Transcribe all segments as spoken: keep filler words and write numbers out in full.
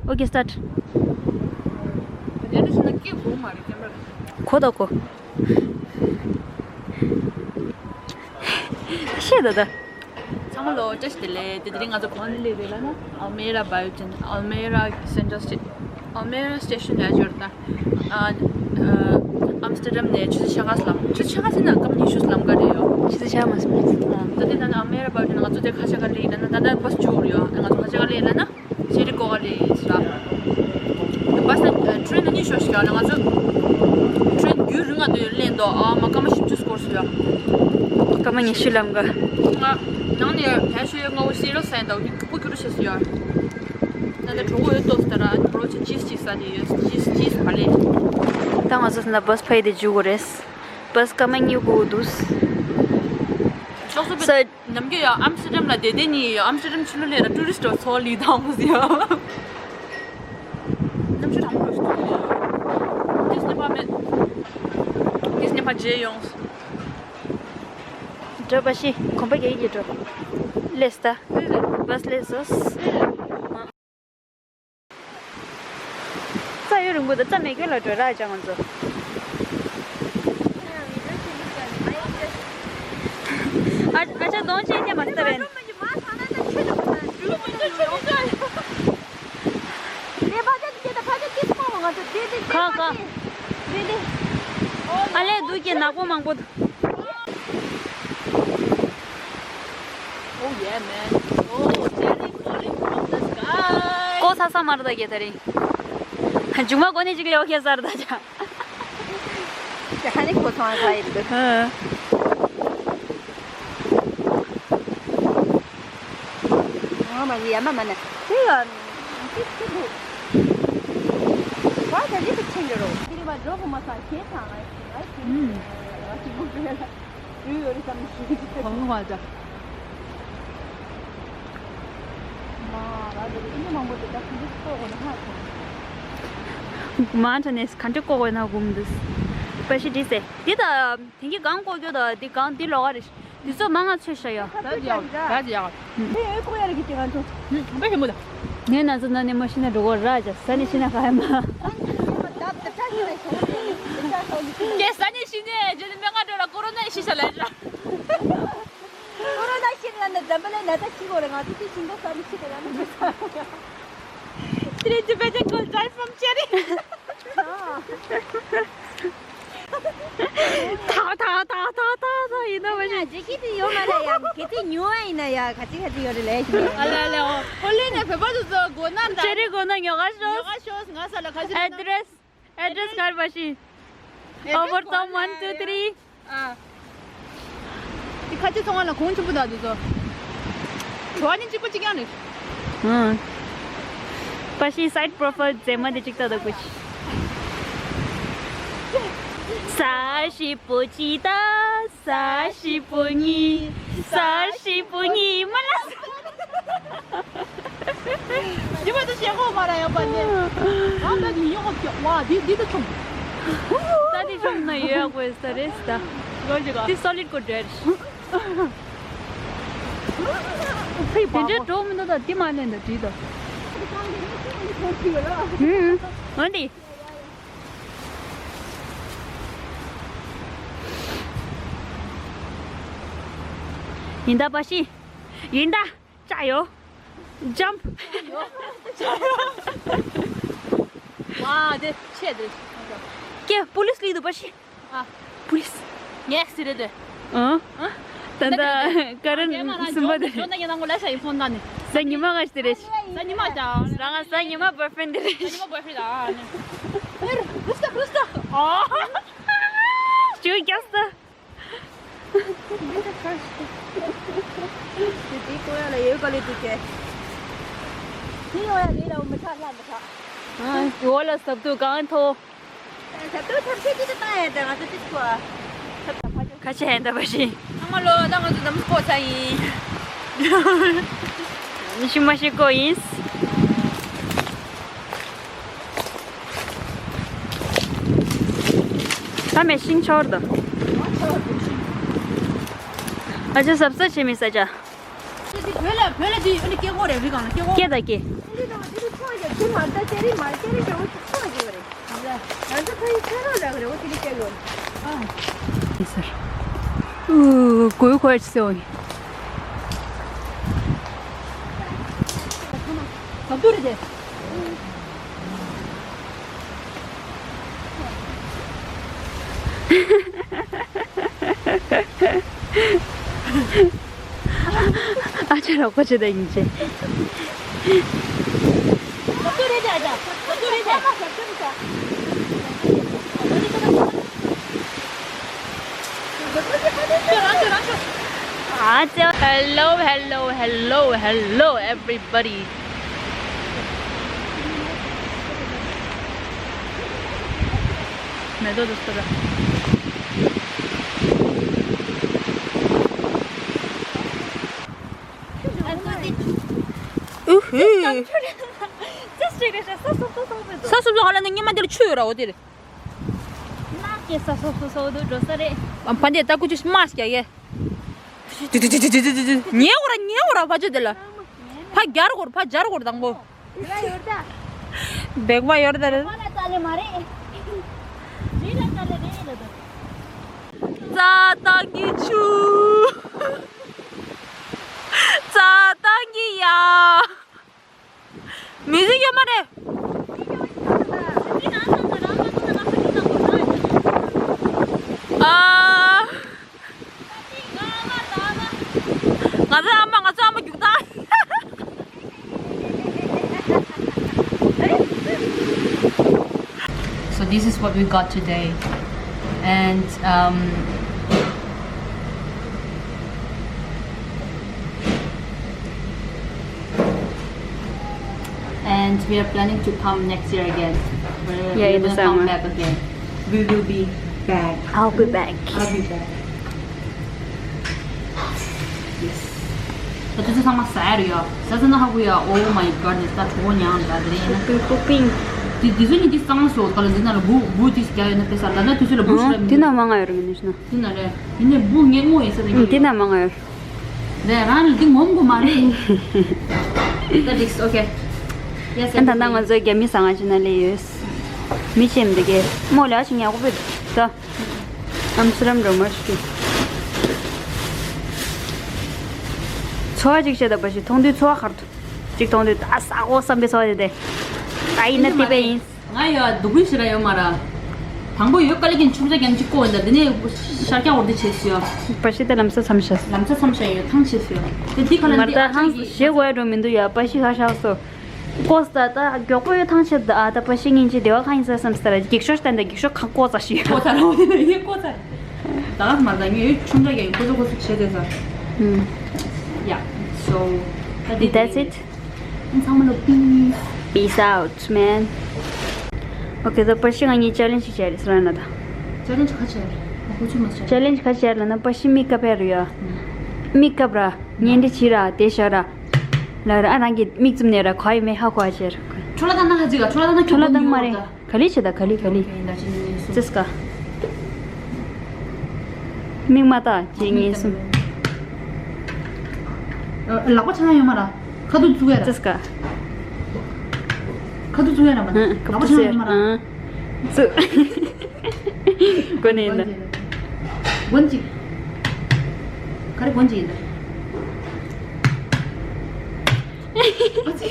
Okay, start. གོ་དང་གོ། ཤེས་ད་ད། ཚང་མ་ལོ་བཀྲ་ཤིས་བདེ་ལེགས། དེ་དེ་རིང་ང་ཚོ་གང་ལ་སླེབས་རེད་ལབ་ན། ཨལ་མེ་ར་བྷ་ཡོ་ཅན། ཨལ་མེ་ར་སེན་ཊྲལ་སི་ཊེ་ཤན། ཨལ་མེ་ར་སི་ཊེ་ཤན་ལབ་ཡག་ཅིག་ཡོད་རེད་ད། ཨ་ཨ་ཨམ་སི་ཊར་ཌམ་ནས་ཆུ་ཚོད་ཕྱེད་ཀ་ཙམ་ལམ། ཆུ་ཚོད་ཕྱེད་ཀ་ཟེར་ན་སྐར་མ་ཉི་ཤུ་ཙམ་ལམ་ཀ་རེད་ཡོད། ཆུ་ཚོད་ཕྱེད་ཀ་མ་ཟིན་པ་རེད། ད་དེ་ད་ནི་ཨལ་མེ་ར་བྷ་ཡོ་ཅན་ང་ཚོ་དེ་ཁ་ཤས་ཀ་སླེབས་ཡིན་ན། ད་ལྟ་བྷ་སི་འགྲོ་གི་རེད་ཡོད། ང་ཚོ་ཁ་ཤས་ཀ་སླེབས་ཡིན་ན། ཤེ་རི་ཀོ་ག་ལི་ཡིན་ཟེར། བྷ་སི་ནང་ཊེ་རེན་ནང་གཉིད་ཤོར་ཤག་ཡ། ང་ཚོ་ཊེ་རེན་རྒྱུན་རིང་ང་དུ་ལེན་དོ། ཨ་མ་སྐར་མ་བཞི་བཅུ་སྐོར་སོང་ཡ། སྐར་མ་ཉི་ཤུ་ལམ་ཀ། ང་ནང་ནས་བལ་ཤོད་ཡ། ང་འོ་སི་རོ་སན་དང་གི་ཕུ་ཁྱུ་རུ་ཤེས་སོང་ཡ། ད་ལྟ་གྲོགས་པོ་ཡོད་ཏོ་ཟེར་ར། ཨ་ནི་པྲོ་ཆེ་ཅིས་ཅིས་ས་དེ་ཡོད། ཅིས་ཅིས་བ་ལེ། ད་ང་ཚོ་ན་བྷ་སི་ཕ་ཡི་དེ་འཇུག་དགོས་རེད། བྷ་སི་སྐར་མ་གཉིས་དགོས་འདུག་ལོགས་སུ་ས། ནམ་རྒྱུན་ཡང་ཨམ་སི་ཊར་ཌམ་ལ་བསྡད་བསྡད་ནི། ཨམ་སི་ཊར་ཌམ་ཕྱི་ལོགས་ལ་ཡ་ཊུ་རི་སི་ཊི་ཚོ་ལི་དང་མོ་ཟིག་ཡ། གནམ་གཤིས་གྲང་མོ་རེད་ཤག་ཏིས་ནི་ཕ་མེད། ཏིས་ནི་ཕ་རྗེས་ཡོང་། འགྲོ་བྷ་སི། གོམ་པ་རྒྱག་གི་འགྲོ། སླེབས་ད། བྷ་སི་སླེབས་སོང་། རྩྭ་ཡོད་རིང་པོ་དང་རྩྭ་མེད་རྒྱུ་ལ་འགྲོ་ར་ཅང་ང་ཚོ། ཨ་ཨ་ཅག་གདོང་ཅན་ཐེ་མ་ལྟ་བས། ཁ་ཁ། ཨ་ལས་འདུག་གི་ནག་པོ་མང་པོ་འདུག Oh yeah, man. Oh, cherry falling from the sky. ཀོ་ས་ས་མར་ད་གེ་ད་རིང་། མཇུག་མ་གོ་ནས་ཅིག་ལེའོ་ཁེ་སར་ད་ཅག་ཁ་ནི་ཁོ་ཚང་ཁ་ཡིན་འདུག་ཧ། ང་མ་ཡ་མ་མ་ན། དེ་ཡ། དེ་དེ་འདུག་བ་ད་རེད་དུ་ཁྱེད་འགྲོ་རོགས། དེ་རེད་བ་འགྲོ་གོ་མ་ས་ཁྱེད་ཚང་ང་ཡ་ཁྱེད་ང་ཁྱེད་ངོ་སྤྲོད་ལ། དུས་ཡོད་རེད་བསམ་ཞིག་དང་བ་ཅག་མ་ར་དེ་ཨི་ནི་མང་པོ་དེ་ད་ཁོང་ཚོ་ལྐོག་གོ་ན་ཧ་ཐང་། མ་ཐོན་ནས་ག་འདྲ་ལྐོག་གོ་ན་སྒུམ་འདུག་བྷ་སི་འདི་ཟེར་འདི་ད་དེང་གི་གང་ལྐོག་རྒྱུ་ད་འདི་གང་འདི་ལོག་ག་རེད། འདི་ཚོ་མ་ང་ཚོས་ཤ་ཡ། ད་ཅི་ཡག་ད་ཅི་ཡག་དེ་ཨེ་ལྐོག་ཡ་རེད་གི་དེ་ང་ཚོ། ཧུམ་དཔེ་ཞིམ་པོ་ད། ངས་ན་ཚོད་ན་ནས་མ་ཤི་ན་འགྲོ་གོ་ར་ཅག་ས་ནས་ཤི་ན་ག་ཡ་མ། ད་ད་ད་ཤི་ན་ཤོག་དེ་ས་ནས་ཤི་ནས་རྗེས་ནས་མེ་ང་འགྲོ་ལ་ཀོ་རོ་ན་ཤི་ཤ་ལ་ར། ཀོ་རོ་ན་ཤི་ན་ནི་འཛམ་བུ་གླིང་ན་ད་ཤི་གོ་རེད། ང་ཚོ་དེ་ཤི་འགོ་ས་ནས་ཤི་གོ་ར་ནི་འགྲོ་ས། Three Tibetan girls die from cherry. ཐ་ཐ་ཐ་ཐ་ཐ་ཐ་ཡིན་ན་མ་ཤེས། ཇེ་ཀི་དེ་ཡོད་མ་རེད་ཡ། གལ་ཏེ་ཉོ་བ་ཡིན་ན་ཡ་ག་ཅི་ག་ཅི་ཡོད་རེད་ལས་ཤི་ནས། ཨ་ལ་ལ་ཨོ། ཨོ་ལེ་ནས་བོད་པ་ཚོ་ཚོ་སྒོ་ནང་ད། ཅེ་རི་སྒོ་ནང་ཉོ་ག་ཤོག་ཉོ་ག་ཤོག་ང་ས་ལ་ཁ་ཤས། Address. Address གར་བ་ཤི། Over top one two three. ཨ། དེ་ཁ་ཆེ་ཚོང་བ་ལ་གོང་ཆེན་པོ་དང་དེ་ཚོ། བྲོ་བ་ནི་གཅིག་པ་གཅིག་རྐྱང་རེད། ཨང་། བྷ་སི་side profile མཛེས་མ་དེ་གཅིག་ལྟ་དང་པོ་ཤི། ས་ཞིབ་པོ་གཅིག་དང་ས་ཞིབ་པོ་གཉིས། ས་ཞིབ་པོ་གཉིས་མ་ལ། འདི་མ་གཏོགས་ཞེ་ཁོག་མ་ར་ཡོད་པ་ནི། ང་ད་ནི་ཡོང་ཁོག་ཀྱོག་ཝ་འདི་འདི་ད་ཆུང་། ད་འདི་ཆུང་ན་ཡོད་དགོས་ས་རེད་ད། ལོ་ཞིག་ག་འདི་solid ཀོ་འདྲ་རེད། ཕི་དེ་འདྲའི་འགྲོ་མི་འདུག་ད་འདི་མ་ལེན་ད་འདི་ད། ཧུམ། འོན་ཏེ། ཡིན་ད་བྷ་སི། ཡིན་ད། ཅག་ཡོ། Jump. ཝ་དེ་ཆེ་དེ། ཀྱེ་པུ་ལིས་ལི་དུ་བྷ་སི། ཨ། པུ་ལིས། ངས་ཟེར་རེད་དེ། ཨ། ད་ད་ཀ་རན་སུམ་པ་དེ། ཇོ་ན་ཡ་ན་ངོ་ལ་ཤ་ཡི་ཕོན་ན་ནི། ས་ཉི་མ་ང་ཞིག་དེ་རེད། ས་ཉི་མ་ཅང་། རང་ང་ས་ཉི་མ་boyfriend དེ་རེད། ས་ཉི་མ་boyfriend ཨ་ནི། ཧེར་རུས་ཏ་རུས་ཏ། ཨ། ཅུ་རྒྱག་ས། དེ་དེ་ཀོ་ཡ་ལ་ཡོད་ག་ལེ་དུ་ཁྱེད། དེ་ཡོང་ཡ་ལེ་ལ་འོ་མི་ཁྲག་ལ་མི་ཁྲག་འོ་ལ་སབ་ཏུ་གང་ཐོ། ད་དུ་ཐབས་ཤེས་ཅི་ད་ཡ་ད་ང་ཚོ་ཅི་ཁོ་ཨ། ཁ་ཆེ་ཧན་ད་པ་ཤི། ཚང་མ་ལོ་ད་ང་ཚོ་འདམ་སྐོ་ཚ་ཡིན། ཤི་མ་ཤི་ཀོ་ཡིན། ད་མེ་ཤིང་ཆོར་དོ། ཨ་ཅེ་སབ་སབ་ཆེ་མི་ས་ཅ། བོད་ལ་བོད་ལ་དེ་ཨ་ནི་སྐད་ཁོག་རེད་རི་སྒང་ལ་སྐད་ཁོག་སྐད་དང་སྐད། མར་ད་ཅེ་རི་མར་ཅེ་རི་ཞོ་ཅིག་ཚོ་ཡོད་རེད། ང་ཚོ་ཕ་ཡི་ཚོ་ལ་ལ་རེ་འོ་དེ་རི་ཅེ་ལོ། ཨ། ཡེ་སར། ཨུ་གོས་གོས་ཅི་སོ་ཡི། ག་དུ་རེད་དེ། ཨ་ཅེ་རོགས་པ་བྱེད་ད་ཡིན་ཅེ། Hello, hello, hello, hello, everybody. मैं तो दोस्तों का। ཨུ་ཧུ། ས་སུབ་ལ་ཧ་ལ་ནི་ཉི་མ་འདིར་ཆུ་ཡོད་ར་འོ་འདིར། ནག་གི་ས་སོ་སོ་སོ་དུ་འགྲོ་ས་རེད། ཨ་ཕ་འདི་ད་ཀུ་ཅི་སྨ་སྐྱ་ཡེ། ཉེ་འོ་ར་ཉེ་འོ་ར་ཕ་ཅོ་དེ་ལ། ཕ་རྒྱར་གོར་ཕ་རྒྱར་གོར་དང་པོ། བེག་པ་ཡོར་ད་རེད། བེག་པ་ཡོར་ད་རེད། རྩྭ་ཐང་གི་ཆུ། རྩྭ་ཐང་གི་ཡ། མི་ཟིག་ཡོད་མ་རེད། ཨ། ང་ཚོའི་ཨ་མ་ང་ཚོའི་ཨ་མ་རྒྱུག་སྟངས། So this is what we got today. And um, And we are planning to come next year again. We're, yeah, we're in the summer. Back again. We will be back. I'll be back. I'll be back. Yes. ད་དུས་ཚོད་ཚང་མ་ཟ་ཡ་རེད་ཡ། ཟ་ཟ་ན་ཧ་གོ་ཡ། Oh my goodness. ད་གྲོད་ཁོག་ཉལ་འདྲ་དེ་རེད་ཡིན་ན། Cooking, cooking. དེ་དེ་ཚོ་ནི་དེ་གཙང་སོ་ད་ལ་འཛིན་ན་ལ་འབུ་འབུ་དེ་རྒྱ་ཡོད་ན་དཔེ་ཟ་ད་ན་དུས་ཚོད་ལ་འབུ་ཞིག་ལ་མི་འདུག་དེ་ན་མང་ང་ཡོད་རེད་མི་འདུག་ན། དེ་ན་རེད། དེ་ནས་འབུ་ངས་སྔོ་ཡིན་ས་རེད། དེ་ན་མང་ང་ཡོད། རེད། རང་ལ་འདི་ངོམ་དགོས་མ་རེད། ད་འགྲིགས། Okay. Yes, ཨ་ད་ལྟ་ང་ཚོ་རྒྱ་མི་ཟ་ང་ཕྱིན་ན་ལས་ཡོད། མི་ཆེམ་འདི་གས་མོ་ལ་ཞིག་ཉག་པོ་ད། ཨམ་སུ་རམ་རོ་མར་ཤི། ཚོ་བ་ཅིག་བཤད་ད་པ་ཞིག་མཐོང་དུས་ཚོ་བ་ཁར་དུ་ཅིག་མཐོང་དུས་ད་ས་འོ་བསམ་པའི་ཚོ་བ་དེ་དེ། ད་ཡིན་ན་དེ་པས་ཡིན། ང་ཡ་སྡུག་ཀུན་ཞིག་ར་ཡོད་མ་ར། དང་པོ་ཡོད་དཀའ་ལས་ཀྱིན་ཆུང་ཆ་རྐྱང་གཅིག་བསྐོ་ཡིན་ད། དེ་ནས་ཤར་རྐྱང་འོར་དེ་བྱས་སུ་ཡ། པ་ཤི་ད་ལམ་ས་མཚམས་ཤ། ལམ་ས་མཚམས་ཤ་ཡོད་ཐང་བྱས་སུ་ཡ། དེ་དེ་ག་ལ་མར་འདི་ད་ཨ་ཧང་ཅག་གི་ཞེ་གོ་ཡ་འགྲོ་མི་འདུག་ཡ། པ་ཤི་ཧ་ཤག་སོ། བསྐོ་ས་ད་མགྱོགས་པོ་ཡོད་ཐང་ཆད་ད། ཨ་ད་པ་ཤི་ཉིན་ཅི་བདེ་བ་གང་ཡིན་ས་བསམ་ས་ར་གེགས་ཤོག་ད་འདི་གེགས་ཤོག་གང་བསྐོ་ས་ཤི་ཡ། བསྐོ་ས་ར་འོ་དེ་ཡེ་བསྐོ་ས་ར། ད་ག་མ་ད་ངས་ཡོད་ཆུང་ཆ་རྐྱང་ཁོ་ཚོ་ཁོ་ཚོ་བྱས་དེ་ས། ཨུམ། Yeah, so that's it. ཚང་མ་ལ་peace. Peace out, man. Okay, ད་པ་ཤི་ང་གཉིས་challenge ཞིག་བྱས་རེད་ཟེར་ན་ད། Challenge ག་བྱས་རེད། ཁོ་ཚོས་མ་བྱས། Challenge ག་བྱས་ལ་ན་པ་ཤི་མིག་ཀ་ཕེ་རུ་ཡ། མིག་ཀ་ར་ཉན་འདྲི་བྱི་ར་དེ་ཤ་ར། ལ་ར་ཨ་རང་གི་མིག་བཙུམ་ནས་ར་ག་ཡི་མེ་ཧ་གོ་ཨ་བྱས་ར། ཁྲོ་ལ་ད་ན་ཧ་ཅི་ག་ཁྲོ་ལ་ད་ན་ཁྲོ་ལ་ད་མ་རེད། ག་ལེ་བྱེད་ད་ག་ལེ་ག་ལེ། ཙིས་ཀ། མིག་མ་ལྟ་ཅེས་ངེས་སོང་། ལག་པ་འཆང་ཡ་ཡོད་མ་ར། ཁ་ཐུག་བཙུགས་ཡ་ར། ཙིས་ཀ། ཁ་ཐུག་བཙུགས་ཡ་ར་མ་ར། ལག་པ་འཆང་ཡ་ཡོད་མ་ར། ཙུ། གོ་ནས་ཡིན་ད། གོན་ཅིག་ག་རེ་གོན་ཅིག་ཡིན་ད། ཨ་ཙི།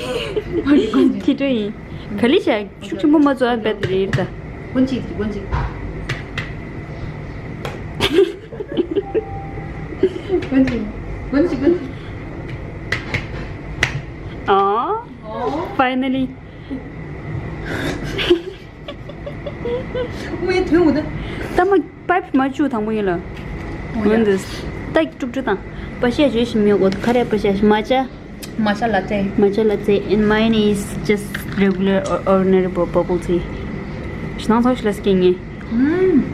ག་རེ་གོན་ཅིག་ཁྱི་སྤྲོ་ཡིན། ག་ལེ་བྱ། ཤུགས་ཆེན་པོ་མ་བཙོག་ཨ་བེད་རེད་ད། གོན་ཅིག་གོན་ཅིག་གོན་ཅིག་གོན་ཅིག་ཨ། Finally. དབུ་མའི་དོན་འོ་ད། ད་མ་པའིབ་མ་བཅུག་དང་པོ་ཡིན་ལ། འོ་ཡ། འོན་ཏེ། ད་ཀྲུག་ཀྲུག་དང་། པ་ཤ་བྱོས་ཤིག་མི་གོ་ཁ་རས་པ་ཤ་མ་ཅ། Matcha latte. Matcha latte and mine is just regular or ordinary bu- bubble tea. ཤིང་ནང་ཚོགས་ཤིག་ལ་སྐྱེ་ངེས། ཨུམ།